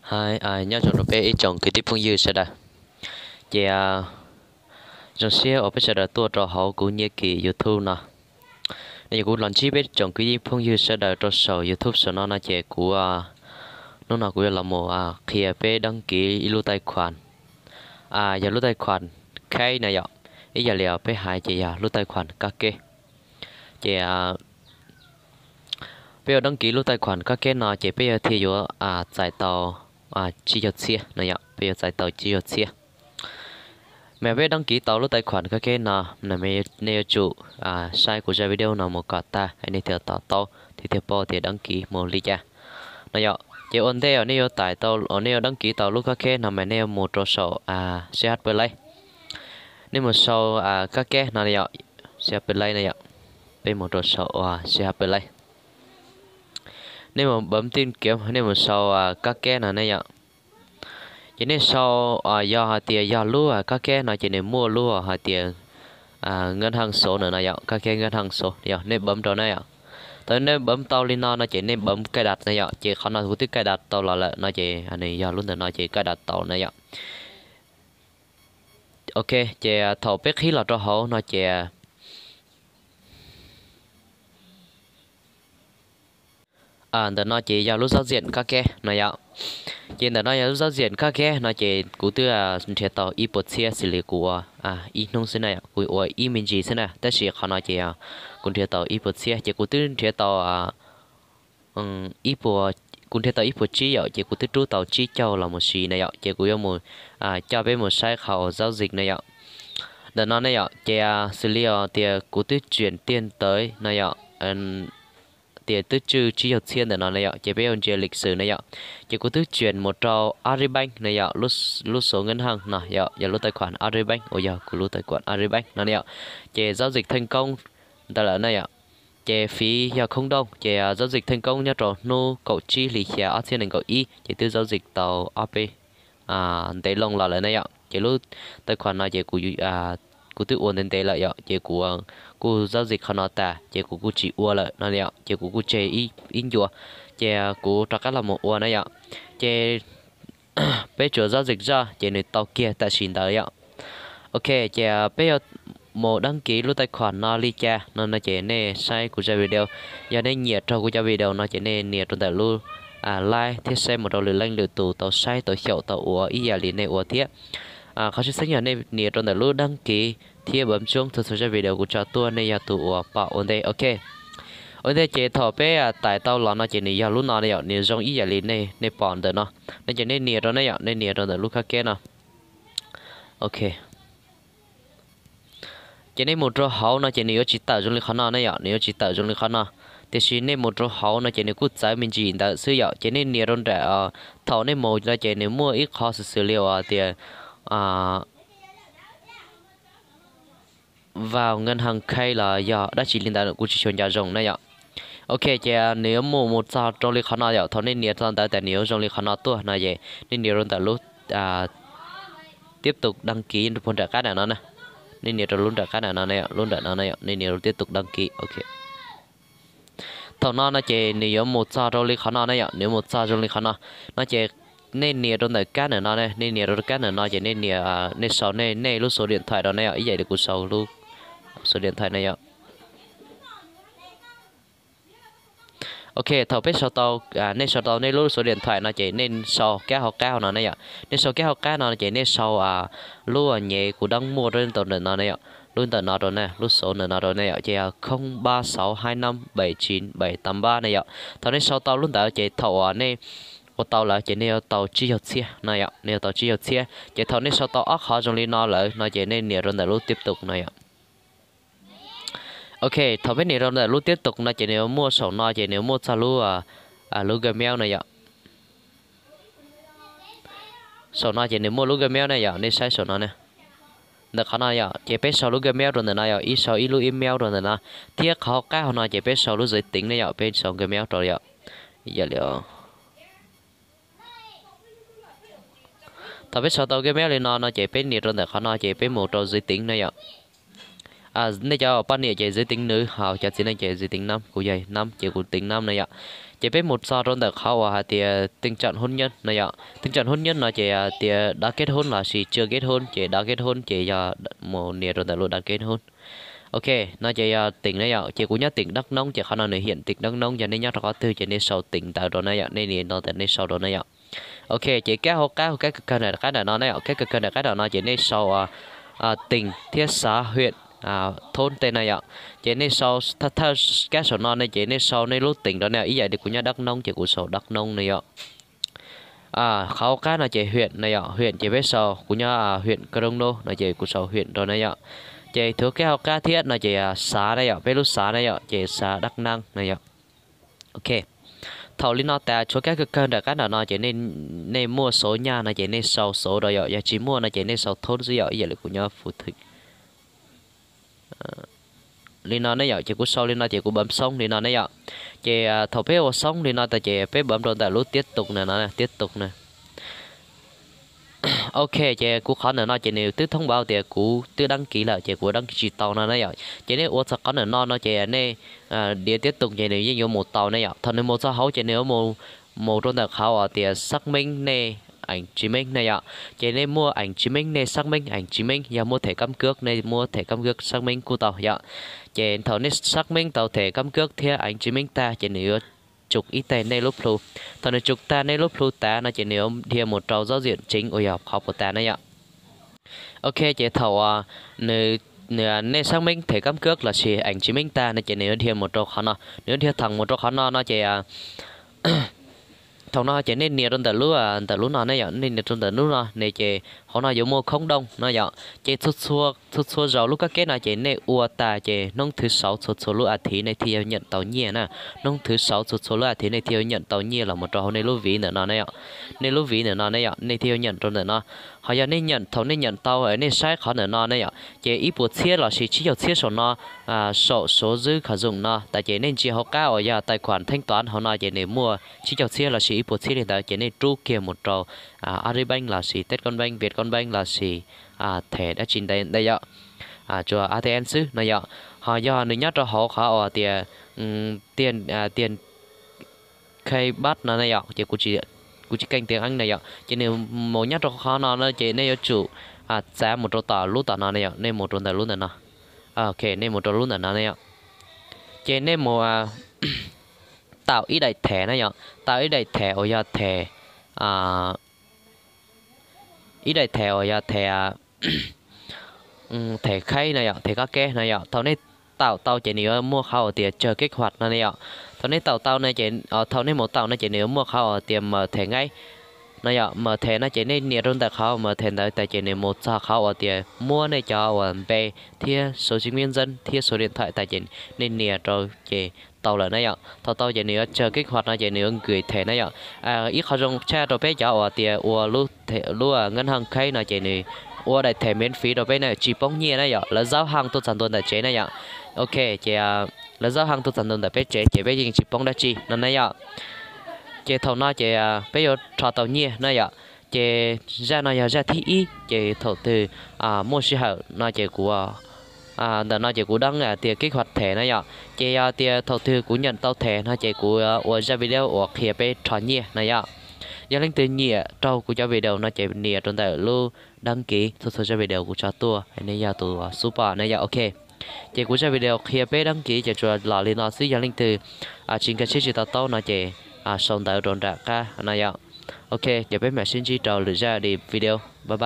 Hi, nyob zoo rau peb ib tsoom kwv tij phooj ywg sawv daws. Ces zoo siab uas peb sawv daws tuaj rau hauv kuv nyiaj kis YouTube no. No ces kuv los ntsib peb tsoom kwv tij phooj ywg sawv daws rau saum YouTube saum no no ces kuv, hnub no kuv yuav los mus qhia peb đăng ký ib lub tài khoản, yog lub tài khoản kheej na yom, ib yam li peb hais ces yog lub tài khoản kab keb. Ces peb yuav đăng ký lub tài khoản kab keb no ces peb yuav thiaj yuav txais tau tsib caug txhiab no yom, peb yuav txais tau tsib caug txhiab. Mas peb đăng ký tau lub tài khoản kab keb no, nej yuav tsum saib kuv zaj video no mus kom tag nej thiaj to taub thiab thiaj paub tias đăng ký mus li cas no yom. Ces ua ntej uas nej yuav tải tau, uas nej yuav đăng ký tau lub kab keb no mas nej yuav mus rau saum CH Play. Nej mus sau kab keb no yom, CH Play no yom. Peb mus rau saum uas CH Play. Nej mus bấm tìm kiếm, nej mus sau kab keb no ne yom. Ces nej sau, yog hais tias yog lub kab keb no ces nws muaj lub hais tias ngân hàng số ntawm no yom, kab keb ngân hàng số yom, nej bấm rau na yom. Thaum nej bấm tau li no no ces nej bấm cài đặt na yom, ces qhov no kuv twb cài đặt tau los lawm no ces nws yog lub ntawm no ces cài đặt tau na yom. Ok, ces thaum peb qhib los rau hauv no ces ntawm no ces yog lub giao diện kab keb no yom. Ces ntawm no yog lub giao diện kab keb no ces kuv twb nrhiav tau ib puas txhiab xws li kuv ua ib hnub xwb na, kuv ua ib me ntsis xwb na, tab sis qhov no ces kuv nrhiav tau ib puas txhiab ces kuv twb nrhiav tau ib puas, kuv nrhiav tau ib puas tsib yom, ces kuv twb rub tau tsib caug los mus siv na yom, ces kuv yuav mus coj peb mus saib qhov uas giao dịch na yom. Ntawm no ne yom, ces xws li tias kuv twb chuyển tiền tới no yom, tias twb tswj tsib caug txhiab ntawm no na yom, ces peb yuav ntsia lịch sử na yom. Ces kuv twb chuyển mus rau Agribank na yom, lub số ngân hàng no yom, yog lub tài khoản Agribank uas yog kuv lub tài khoản Agribank no na yom. Ces giao dịch thành công ntawd lawm na yom. Ces phí yog không đồng, ces giao dịch thành công nyob rau hnub kaum tsib hli xya ob txhiab nees nkaum ib, ces twb giao dịch tau ob peb ntev loo los lawm na yom. Ces lub tài khoản no ces kuv twb ua ntev ntev lawm yom, ces kuv kuj giao dịch qhov no tas ces kuv kuj tsis ua lawm no yom, ces kuv kuj tseg ib ncua, ces kuv rov qab los mus ua na yom. Ces peb tsuas giao dịch zoj ces nws tau kiag tam sim ntawd yom. Ok, ces peb yuav mus đăng ký lub tài khoản no li cas no no ces nej saib kuv zaj video. Yog nej nyiam raug kuv cov video no ces nej nias rau ntawm lub like thiab share mus rau lwm leej lwm tus tau saib tau xyaum tau ua ib yam li nej ua thiab. Qhov tshwj xeeb yog nej nias rau ntawm lub đăng ký thiab bấm chuông txhua txhua zaj video kuv tso tuaj nej yog tus uas pom ua ntej. Ok, ua ntej ces thaum peb tải tau los no ces nws yog lub no ne yom, nws zoo ib yam li nej pom ntawm no. No ces nej nias rau ne yom, nej nias rau ntawm lub kab keb no. Ok, ces nej mus rau hauv no ces nws yuav tsis tawm zoo li qhov no ne yom, nws yuav tsis tawm zoo li qhov no. Tiam sis nej mus rau hauv no ces nws kuj txawv me ntsis ntawd xwb yom, ces nej nias rau nram, thaum nej mus no ces nws muaj ib qho xwm xws li uas tias vào ngân hàng khay los yog dab tsi li ntawd kuv tsis tshua nco zoo na yom. Ok, ces nws yuav mus mus txog rau li qhov no yom, thaum nej nias txog ntawd tas nws yuav zoo li qhov no tuaj no ces nej nias rau ntawm lub tiếp tục đăng ký puag nram qab ntawm no na. Nej nias rau lub nram qab ntawm no, lub nram no, nej nias rau tiếp tục đăng ký. Ok, thaum no no ces nws yuav mus txog rau li qhov no na yom, nws yuav mus txog zoo li qhov no. No ces nej nias rau ntawm kab ntawm no, nej nias rau kab ntawm no ces nej nias, nej sau nej nej lub số điện thoại rau na yom, ib yam li kuv sau lub số điện thoại na yom. Ok, thaum peb sau tau, nej sau tau nej lub số điện thoại no ces nej sau kab hauv qab hauv no ne yom. Nej sau kab hauv qab no ces nej sau lub nyev kuv đăng muaj rau ntawm no ne yom, lub ntawm no rau ne, lub số ntawm no rau ne yom, ces yog không ba sáu hai năm bảy chín bảy tám ba ne yom. Thaum nej sau tau lub ntawd ces thaum uas nej ua tau lawm ces nej yuav tau tsib caug txhiab no yom, nej yuav tau tsib caug txhiab. Ces thaum nej sau tau ob qhov zoo li no lawm no ces nej nias rau ntawm lub tiếp tục no yom. Ok, thaum peb nias rau ntawm lub tiếp tục no ces nws yuav muaj saum no ces nws yuav muaj txog lub, lub Gmail no yom. Saum no ces nws muaj lub Gmail ne yom, nej saib saum no ne. Ntawm qhov no yom, ces peb sau lub Gmail rau ntawm no yom, ib sau ib lub email rau ntawm no, thiab qhov hauv qab hauv no ces peb sau lub giới tính ne yom, peb sau Gmail rau yom. Yog li thaum peb sau tau Gmail li no no ces peb nias rau ntawm qhov no ces peb mus rau giới tính no yom. Nej cov poj niam ces giới tính nữ, ho cov txiv neej ces giới tính nam, kuv yog nam ces kuv tính nam no yom. Ces peb mus txog rau ntawm qhov uas hais tias tinh chọn hôn nhân no yom. Tinh chọn hôn nhân no ces hais tias đã kết hôn lossis chưa kết hôn, ces đã kết hôn ces yog mus nias rau ntawm lub đã kết hôn. Ok, no ces yog tỉnh na yom, ces kuv nyob tỉnh Đắk Nông ces qhov no nws hiển tỉnh Đắk Nông, yog nej nyob rau qhov twg ces nej sau tỉnh ntawd rau na yom, nej nias rau ntawm nej sau rau na yom. Ok, ces kab hauv qab, kab kawg kawg nram qab nram no na yom, kab kawg kawg nram qab nram no ces nej sau tỉnh thiab xã, huyện, thôn tej na yom. Ces nej sau thawj thawj kab saum no ne ces nej sau nej lub tỉnh rau na yom, ib yam li kuv nyob Đắk Nông ces kuv sau Đắk Nông na yom. Qhov hauv qab no ces huyện na yom, huyện ces peb sau, kuv nyob huyện Crono no ces kuv sau huyện rau na yom. Ces thawj kab hauv qab thiab no ces xã na yom, peb lub xã na yom, ces xã Đắk Năng na yom. Ok, thaum li no tas tshuav kab kawg kawg nram qab nram no ces nej muaj số nhà no ces nej sau số rau yom, yog tsis muaj no ces nej sau thôn xwb yom, ib yam li kuv nyob Phú Thịnh. Li no ne yom, ces kuv sau li no ces kuv bấm xong li no ne yom. Ces thaum peb ua xong li no tas ces peb bấm rau ntawm lub tiếp tục na no, tiếp tục na. Ok, ces kuv qhov ntawm no ces nws twb thông báo tias kuv twb đăng ký lawm ces kuv đăng ký tsis tau no na yom. Ces nej ua txog qhov ntawm no no ces nej nias tiếp tục ces nws yeej yuav mus tau ne yom. Thaum nws mus txog hauv ces nws yuav mus rau ntawm qhov uas tias xác minh nej ảnh chứng minh na yom. Ces nej muaj ảnh chứng minh nej xác minh ảnh chứng minh, yog muaj thẻ căn cước nej muaj thẻ căn cước xác minh kuj tau yom. Ces thaum nej xác minh tau thẻ căn cước thiab ảnh chứng minh tag ces nws yuav tsum ib teg nej lub plhu. Thaum nws tsum tag nej lub plhu tas no ces nws yuav dhia mus rau giao diện chính uas yog qhov puas tas na yom. Ok, ces thaum uas nws, nej xác minh thẻ căn cước lossis ảnh chứng minh tag no ces nws yuav dhia mus rau qhov no, nws yuav dhia thẳng mus rau qhov no no ces thaum no ces nej nias rau ntawm lub, ntawm lub no ne yom, nej nias rau ntawm lub no ne ces hauv no yuav muaj khoob doo no yom. Ces txhua txhua zaus lub kab keb no ces nej ua tas ces hnub thứ sáu txhua txhua lub a thiv nej thiaj yuav nyeem tau nyiaj na. Hnub thứ sáu txhua txhua lub a thiv nej thiaj yuav nyeem tau nyiaj los mus rau hauv nej lub ví ntawm no ne yom. Nej lub ví ntawm no ne yom, nej thiaj yuav nyeem rau ntawm no. Ho yog nej nyeem, thaum nej nyeem tau nej saib qhov ntawm no ne yom, ces ib puas txhiab lossis tsib caug txhiab saum no, saum số dư khẩu dùng no tas ces nej ntsia hauv qab uas yog tài khoản thanh toán hauv no ces nws muaj tsib caug txhiab lossis ib puas txhiab li ntawd ces nej rub kiag mus rau Agribank lossis Techcombank, Vietcombank lossis thẻ dab tsi ntawd yom. Tsuas A T M xwb no yom. Ho yog nws nyob rau hauv qhov uas tias tiền, tiền khai bát no ne yom, ces kuv tsis keej tiếng Anh na yom, ces nws mus nyob rau qhov no no ces nej yuav tsum txav mus rau tom lub tom no ne yom, nej mus rau ntawm lub ntawm no. Ok, nej mus rau lub ntawm no ne yom. Ces nej mus tạo ib đại thể na yom, tạo ib đại thể uas yog thẻ, ib đại thể uas yog thẻ, thẻ khai na yom, thẻ cóp keb na yom. Thaum nej tạo tau ces nws yuav muaj qhov uas tias chờ kích hoạt no ne yom. Thaum nej tạo tau no ces, thaum nej mus tạo no ces nws yuav muaj qhov uas tias mở thẻ ngay no yom. Mở thẻ no ces nej nias rau ntawm qhov mở thẻ ntawd tas ces nws mus txog qhov uas tias muab nej cov uas npe thiab số chứng minh nhân dân thiab số điện thoại tas ces nej nias rau ces tau lawm na yom. Thaum tau ces nws yuav chờ kích hoạt no ces nws yuav gửi thẻ na yom. Ib qho zoo tshaj rau peb cov uas tias ua lub ngân hàng khaib no ces nws ua đại thể miễn phí rau peb na, tsis poob nyiaj na yom. Lawv giao hàng tuaj txog ntua ntawm tsev na yom. Ok, ces lawv giao hàng tuaj txog ntua ntawm peb tsev ces peb yeej tsis poob dab tsi no na yom. Ces thaum no ces peb yuav rho tau nyiaj na yom. Ces zaj no yog zaj thib ib, ces thaum twg muaj sij hawm no ces kuv, ntawm no ces kuv đăng tias kích hoạt thẻ na yom. Ces yog tias thaum twg kuv nhận tau thẻ no ces kuv ua zaj video uas qhia peb rho nyiaj na yom. Yog leej twg nyiam raug kuv cov video no ces nias rau ntawm lub đăng ký txhua txhua zaj video kuv tso tuaj, nej yog tus xub pom na yom. Ok, ces kuv zaj video qhia peb đăng ký ces tsuas los li no xwb, yog leej twg tsis nkag siab tsis to taub no ces sau ntawv rau nram qab no yom. Ok, ces peb mam sib ntsib rau lwm zaj video, bye bye.